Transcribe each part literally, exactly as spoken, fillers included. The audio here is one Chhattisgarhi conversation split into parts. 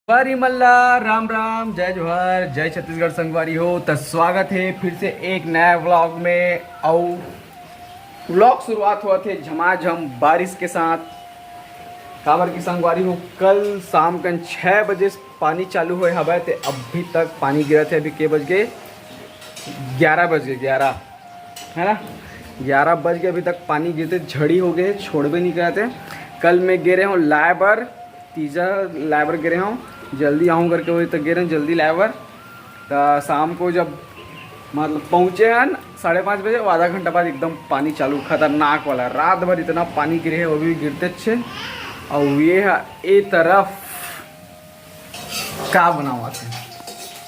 संगवारी मन ला राम राम, जय जोहार, जय छत्तीसगढ़। संगवारी हो, त स्वागत है फिर से एक नया व्लॉग में। अउ व्लॉग शुरुआत होवत है झमाझम बारिश के साथ। काबर कि संगवारी हो, कल शाम कन छः बजे से पानी चालू होए हवय, ते अभी तक पानी गिरत है। अभी के बज गए? ग्यारह बज गए, ग्यारह, है ना? ग्यारह बज के अभी तक पानी गिरते झड़ी हो गए, छोड़बे नहीं करते। कल मैं गे रहे हूँ लाए बर, तीजा लाए बर गे रहे हूँ, जल्दी आऊँ करके, वही तक गे रहे हूँ जल्दी लाए बर। त शाम को जब मतलब पहुँचे हैं साढ़े पाँच बजे, वो आधा घंटा बाद एकदम पानी चालू, खतरनाक वाला, रात भर इतना पानी गिरे है, वो भी गिरते अच्छे। और ये है ए तरफ का बनावत है?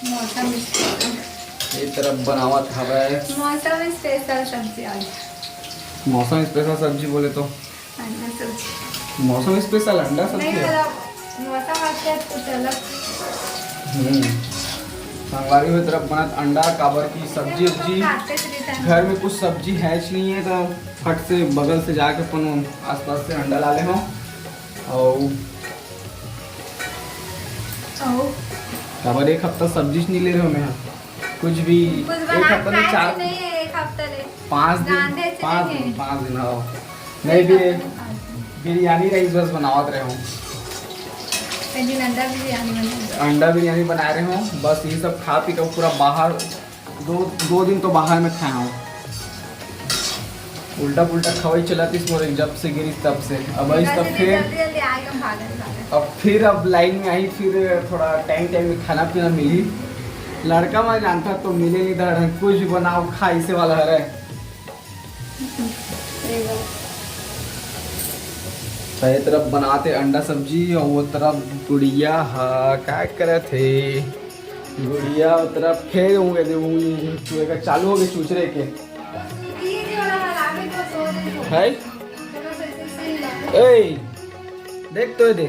मौसम स्पेशल। ए तरफ बनावत हवय। मौसम स्पेशल सब्जी आज। मौसम स्पेशल सब्जी बोले तो अंडा सब्जी। मौसम स्पेशल अंडा सब्जी नहीं, है। मतलब मौसम अच्छा है, कुछ अलग। हम्म। संगवारी हो, ए तरफ बनत अंडा, काबर की सब्जी उब्जी खाते से रहता है। घर में कुछ सब्जी है नहीं है, तो फट से बगल से जाके अपन आसपास से अंडा ला ले हो। और और काबर एक हफ्ता सब्जी नहीं ले रहे हो मैं, कुछ भी। कुछ एक बना हफ्ता में खाए चार, नहीं है एक हफ्ता ले। पाँच दिन, रांधे से पाँच नहीं दिन, है। पाँच दिन, हाँ। नहीं, एक फिर हफ्ता में पाँच दिन। बिरयानी राइस बस बनावत रहे हो। एक दिन अंडा बिरयानी बना। अंडा बिरयानी बना रहे हो, बस ये सब खा पी के पूरा बाहर, दो, दो दिन तो बाहर में खाया हूँ। उल्टा पुल्टा खवाई चलत इस मोर जब से गिरी तब से। अब आई तब फिर, जल्दी जल्दी आए, हम भागल भागल। अब फिर अब लाइन में आई, फिर थोड़ा टाइम टाइम में खाना पीना मिली। लड़का मैं जानता तो मिले नहीं था, कुछ भी बनाओ खा, इसे वाला हरे। सही बात। तो ये तरफ बनाते अंडा सब्जी और वो तरफ गुड़िया हा का करत हे। गुड़िया वो तरफ खेल होंगे, दे वो चूहे का चालू हो गए चूचरे के। है? ए, देख तो ये दे।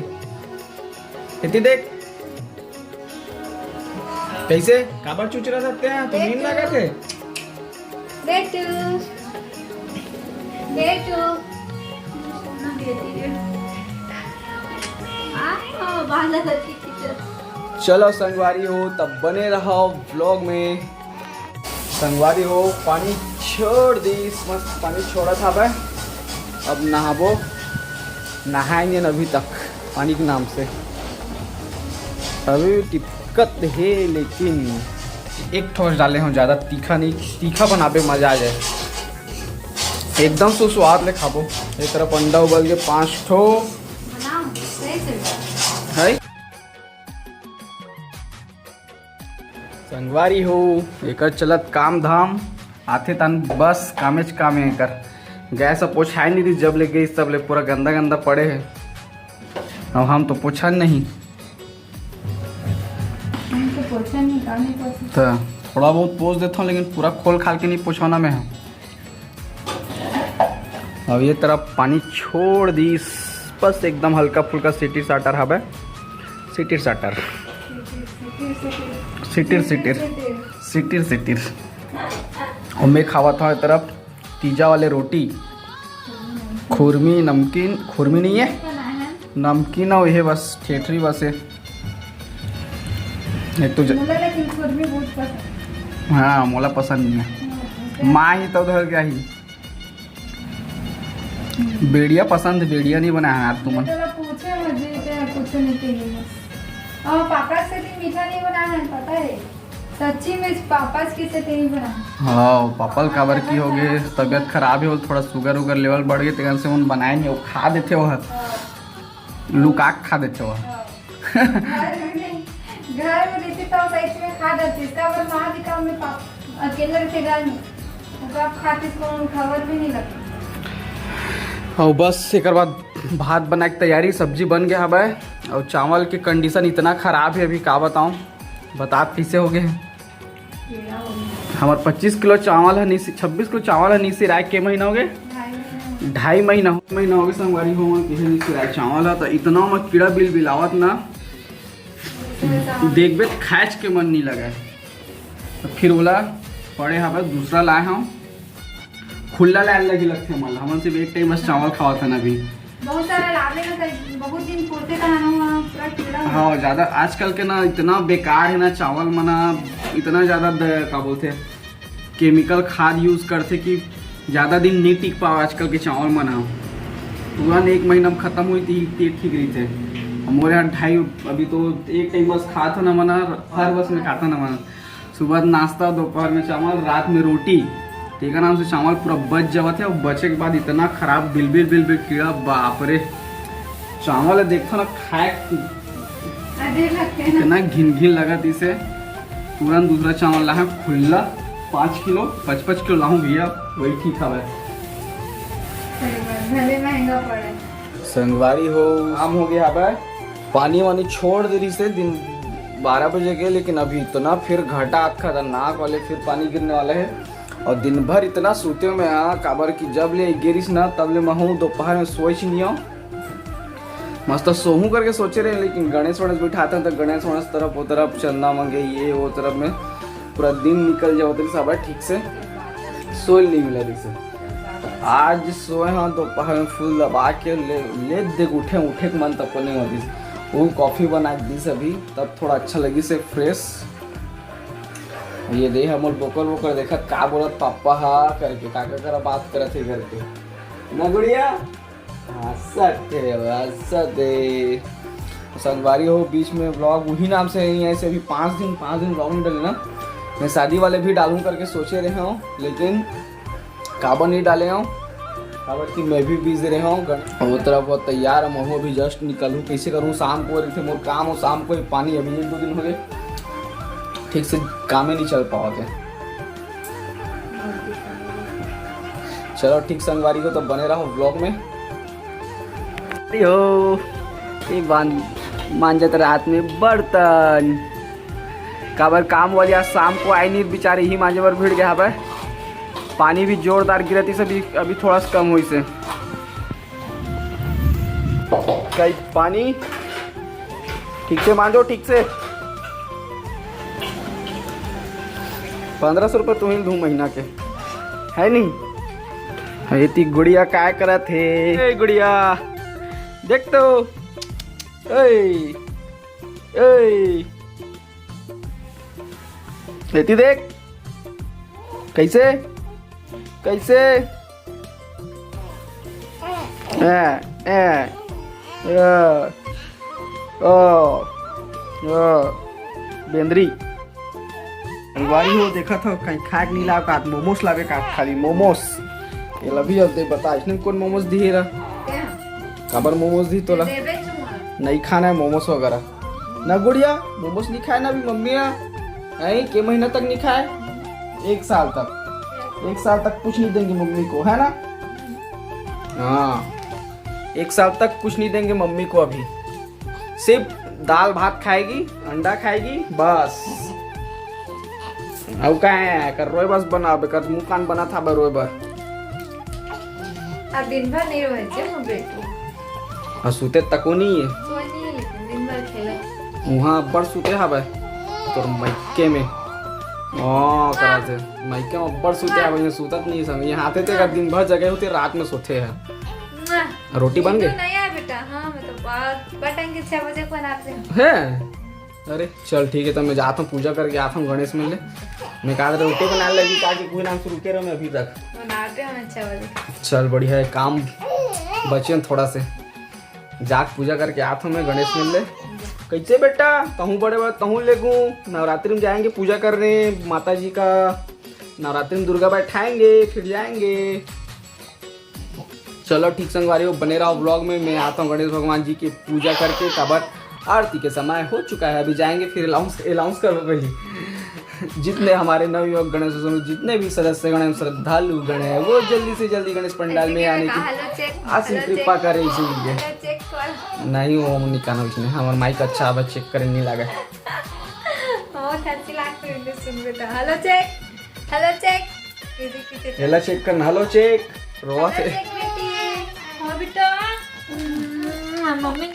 इतनी देख। कैसे? काबर चुचरा सकते हैं? तो नींद लगा थे? बेटू, बेटू। आ, बांधा था ठीक है। चलो संगवारी हो, तब बने रहो व्लॉग में। संगवारी हो, पानी छोड़ दी, मस्त पानी छोड़ा था बे। अब नहाबो, नहाएंगे न अभी तक पानी के नाम से, अभी भी टिपकत हे। लेकिन एक ठोस डाले हो, ज़्यादा तीखा नहीं, तीखा बनाबे मज़ा आ जाए, एकदम सुस्वाद ले खाबो। एक तरफ अंडा उबल के पाँच ठो बनाओ, सही से। है। संगवारी हो, एकर चलत काम धाम आथे तन बस कामेच काम हे एकर। गैस अब पोछाए नहीं रही, जब ले गई तब ले पूरा गंदा गंदा पड़े है। अब हम तो पोछा नहीं। हम तो पोछा नहीं, का नहीं पोछा? तो थोड़ा बहुत पोछ देता हूँ, लेकिन पूरा खोल खाल के नहीं पोछाना मैं। अब ये तरफ पानी छोड़ दीस, बस एकदम हल्का फुल्का सिटिर साटर हवे, सिटिर साटर, सिटिर सिटिर, सिटिर सिटिर। और मैं खावा था ये तरफ तीजा वाले रोटी, खुरमी नमकीन, खुरमी नहीं है, नमकीन और ये बस ठेठरी बस है। एक तो ज- मोला लेकिन खुरमी बहुत पसंद। हाँ, मोला पसंद नहीं है। हाँ, माँ ही तो घर गया ही। बेड़िया पसंद, बेड़िया नहीं बनाया यार तुमन। तोला पूछे मजे ते कुछ नहीं कही बस। और पापा से भी मीठा नहीं बनाया है, पता है? सच्ची में पापा के से नहीं बनाया। हाँ, पापा ल काबर की हो गए, तबीयत खराब है, थोड़ा शुगर उगर लेवल बढ़ गए, तेकन से उन बनाए नहीं, वो खा देते हो, हाँ। लुका के खा देते हो। हाँ। घर में नहीं, घर में रहती तो सही में खा देती, इसका पर माँ भी काम में पाप-, अकेले रहते घर में, तो आप खाती कौन खबर भी नहीं लगती। और बस एक बाद भात बना के तैयारी, सब्जी बन गया हवे। और चावल के कंडीशन इतना खराब है अभी, का बताऊँ, बतात कैसे हो गए हैं। हमार पच्चीस किलो चावल है नीसी, छब्बीस किलो चावल है नीसी राय के महीना हो गए? ढाई महीना। ढाई महीना हो, महीना हो गए संगवारी हो, मन किहे नीसी राय चावल है, तो इतना में कीड़ा बिल बिलावत ना, देखबे तो खाएच के मन नहीं लगा। तो फिर ओला पड़े हवे दूसरा लाए हम, खुला लाए लगी लगते हमन, हमन सिर्फ एक टाइम बस चावल खावत है ना अभी। बहुत सारा लावे ना, कई, बहुत दिन पुरते कहाना हुआ। हाँ, ज्यादा आजकल के ना इतना बेकार है ना चावल मना, इतना ज्यादा द-, का बोलते हैं, केमिकल खाद यूज करथे कि ज्यादा दिन नहीं टिक पावे आजकल के चावल मना। तुरंत एक महीना में खत्म हुई थी, ते ठीक रही थे। मोरे यहाँ ढाई, अभी तो एक टाइम बस खाता ना मना, हर बस में खाता ना मना। सुबह नाश्ता, दोपहर में चावल, रात में रोटी। तेकर नाम से चावल पूरा बच जावत है। और बचे के बाद इतना खराब बिलबिल बिलबिल कीड़ा, बाप रे। चावल देखो ना, खाए इतना घिन घिन लगत इसे। तुरंत दूसरा चावल लाहे खुल्ला, पाँच किलो, पच पच किलो लाहूं भैया, वही ठीक हवे। भले महंगा पड़े। संगवारी हो, शाम हो गया हवे, पानी वानी छोड़ दे रही से दिन बारह बजे के, लेकिन अभी इतना फिर घटा खतरनाक वाले फिर पानी गिरने वाला है। और दिन भर इतना सूते में आ, काबर कि जब ले गिरिस ना, तब ले महू दोपहर में सोच नहीं आऊँ। मस्त सोहूं करके सोचे रहे, लेकिन गणेश वणेश बिठाते हैं तो गणेश वणेश तरफ, वो तरफ चंदा मांगे, ये वो तरफ में पूरा दिन निकल जाओ, तेरे सब ठीक से सोल नहीं मिला ठीक से। आज सोए हाँ दोपहर में फुल दबा के ले, ले दे उठे, उठे के मन तक नहीं होती। वो कॉफी बना के दी अभी, तब थोड़ा अच्छा लगी से फ्रेश। ये दे हमर बोकर बोकर देखत का बोलत पापा हा करके, काका करा बात करत है करके ना गुड़िया। हंसत है, हंसत है। संगवारी हो, बीच में व्लॉग वही नाम से नहीं है, ऐसे अभी पाँच दिन, पाँच दिन व्लॉग नहीं डाले ना। मैं शादी वाले भी डालूं करके सोचे रहे हूँ, लेकिन काबर नहीं डाले हूँ, काबर कि मैं भी बिजी रहे हूँ। गण-, वो तरफ वो तैयार है, महू अभी जस्ट निकलूँ, कैसे करूँ? शाम को रही थे मोर काम, और शाम को ही पानी, अभी एक दो दिन हो गए, ठीक से काम ही नहीं चल पावा थे। चलो ठीक संगवारी हो, तो बने रहो व्लॉग में। यो, ये बांध मांजत रात में बर्तन, काबर काम वाली आज शाम को आई नहीं, बेचारी ही मांजे बर भिड़ गया हवे। पानी भी जोरदार गिरत इस, अभी, अभी थोड़ा सा कम हुई से। कई पानी ठीक से मांजो, ठीक से। पन्द्रह सौ रुपये तुम्हें दूं महीना के, है नहीं? एती गुड़िया काय करत हे? ए गुड़िया, देख तो। ए, ए, एती देख, कैसे, कैसे? ए, ए, ए, ओ, ओ, बेंदरी। संगवारी हो, देखत हो, कहीं खाए के नहीं लाव का, मोमोस लावे का, खाली मोमोस। ये लभी अब दे बता, इसने कौन मोमोस दिए रहा? काबर मोमोस दी तोला? देबे चुमा। नहीं खाना है मोमोस वगैरह ना गुड़िया, मोमोस नहीं खाए ना अभी मम्मी ना। नहीं, के महीना तक नहीं खाए? एक साल तक। एक साल तक कुछ नहीं देंगे मम्मी को, है ना? हाँ, एक साल तक कुछ नहीं देंगे मम्मी को अभी। सिर्फ दाल भात खाएगी, अंडा खाएगी, बस। अब का है, कर रोए बस बना, बेकर मुंह कान बना था बरोए बर। अब दिन भर नहीं रोए छे मोर बेटू। आ सुते तको नहीं है। सोए नहीं, लेकिन दिन भर खेले। वहाँ अब्बड़ सुते हवे तोर मायके में। ओ, करा से मायके में अब्बड़ सुते हवे, ये सुतत नहीं संग। ये हाथे ते का दिन भर जगे होते, रात में सोते हैं। मुआ। रोटी बन ये गई? तो नहीं आया बेटा, हाँ, मैं तो बा-, बटन के छह बजे को बनाते हैं। हैं? अरे चल ठीक है, तो मैं जाता हूँ, पूजा करके आता हूँ गणेश मिल ले। मैं कहा था रोटी बना लगी, कहा कि कोई नाम से रुके रहो मैं अभी तक। बनाते हैं छह बजे। चल बढ़िया है, काम बचे हैं थोड़ा से। जाके पूजा करके आता हूँ मैं गणेश मिल ले। कैसे बेटा, तहूँ बड़े बड़े तहूँ ले गूँ, नवरात्रि में जाएंगे पूजा करने माता जी का, नवरात्रि में दुर्गा बैठाएंगे, फिर जाएंगे। चलो ठीक संगवारी हो, बने रहो व्लॉग में। मैं आता हूँ गणेश भगवान जी की पूजा करके, काबर आरती के समय हो चुका है, अभी जाएंगे फिर अनाउंस, अनाउंस करो पहले। जितने हमारे नवयुवक गणेश उत्सव में जितने भी सदस्य गण हैं, श्रद्धालु गण हैं, वो जल्दी से जल्दी गणेश पंडाल में आने की आशीष कृपा करें इसीलिए। नहीं, वो हम नहीं कहना उसने, हमारे माइक अच्छा आवाज चेक करें नहीं लगा। बहुत अच्छी लागत है सुनबे तो। Hello check, hello check. Hello check करना, हेलो चेक। रोवा थे। चेक बेटी। हाँ बेटा। हम्म, मम्मी।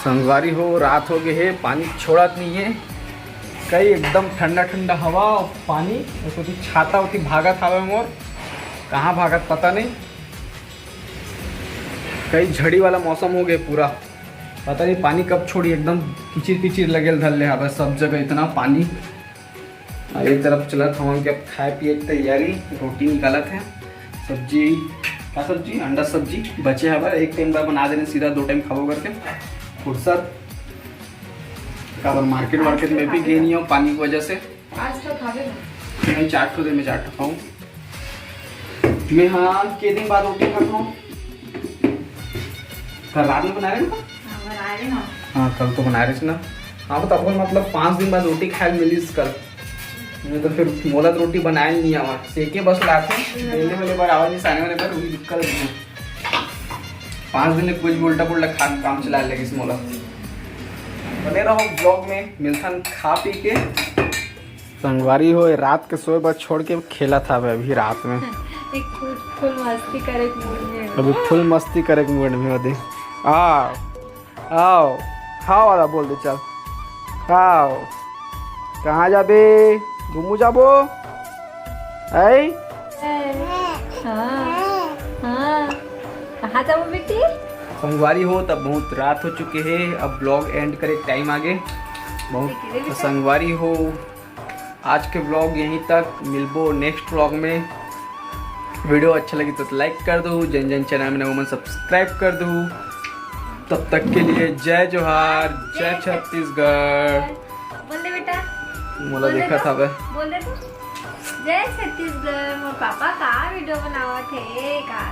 संगवारी हो, रात हो गए हे, पानी छोड़त नहीं है। कई एकदम ठंडा ठंडा हवा और पानी, ओती छाता ओती भागत हवे मोर, कहाँ भागत पता नहीं। कई झड़ी वाला मौसम हो गए पूरा, पता नहीं पानी कब छोड़ी, एकदम किचिर किचिर लगेल धर ले हवे सब जगह इतना पानी। और एक तरफ चलत हवन कि अब खाए पिए के तैयारी, रोटी निकालत है, सब्जी, का सब्जी, अंडा सब्जी बचे हवे, एक टाइम बर बना देने, सीधा दो टाइम खाबो करके फुर्सत। काबर मार्केट वार्केट में भी गए नहीं हूँ पानी की वजह से। आज तो खाबे ना। नहीं, चार ठो दे, मैं चार ठो खाऊँ। मैं हाँ, के दिन बाद रोटी खाता हूँ। कल रात में बना रहे ना? हाँ, बना रहे ना। हाँ, कल तो बना रहे ना। हाँ, तो अपन मतलब पाँच दिन बाद रोटी खाए मिलिस कल। नहीं तो फिर मोला तो रोटी बनाए नहीं आवा, सेके बस लाते, बेले वाले बार आवा नहीं, साने वाले बार वही दिक्कत है। पाँच दिन ले कुछ भी उल्टा पुल्टा खा के काम चला लेगिस मोला। बने रहो ब्लॉग में, मिलथन खा पी के। संगवारी हो, रात के सोए बर छोड़ के खेलत हवे अभी रात में। एक फुल, फुल मस्ती करे के मूड में। अभी फुल मस्ती करे के मूड में होदे। आओ, आओ, खाओ वाला बोल दे, चल। आओ। कहाँ जाबे? घूमू जाबो? ऐ? हाँ, हाँ। कहाँ जाबो बेटी? संगवारी हो, तब बहुत रात हो चुके हैं, अब ब्लॉग एंड करे टाइम आगे। बहुत संगवारी हो, आज के ब्लॉग यहीं तक, मिलबो नेक्स्ट ब्लॉग में। वीडियो अच्छा लगी तो लाइक कर दो, जन जन चैनल में नवा मन सब्सक्राइब कर दो। तब तक के लिए जय जोहार, जय छत्तीसगढ़। बोल दे बेटा। मोला बोल दे देखा तो। था बे। बोल दे तू। जय छत्तीसगढ़। मोर पापा का वीडियो बनावत हे का?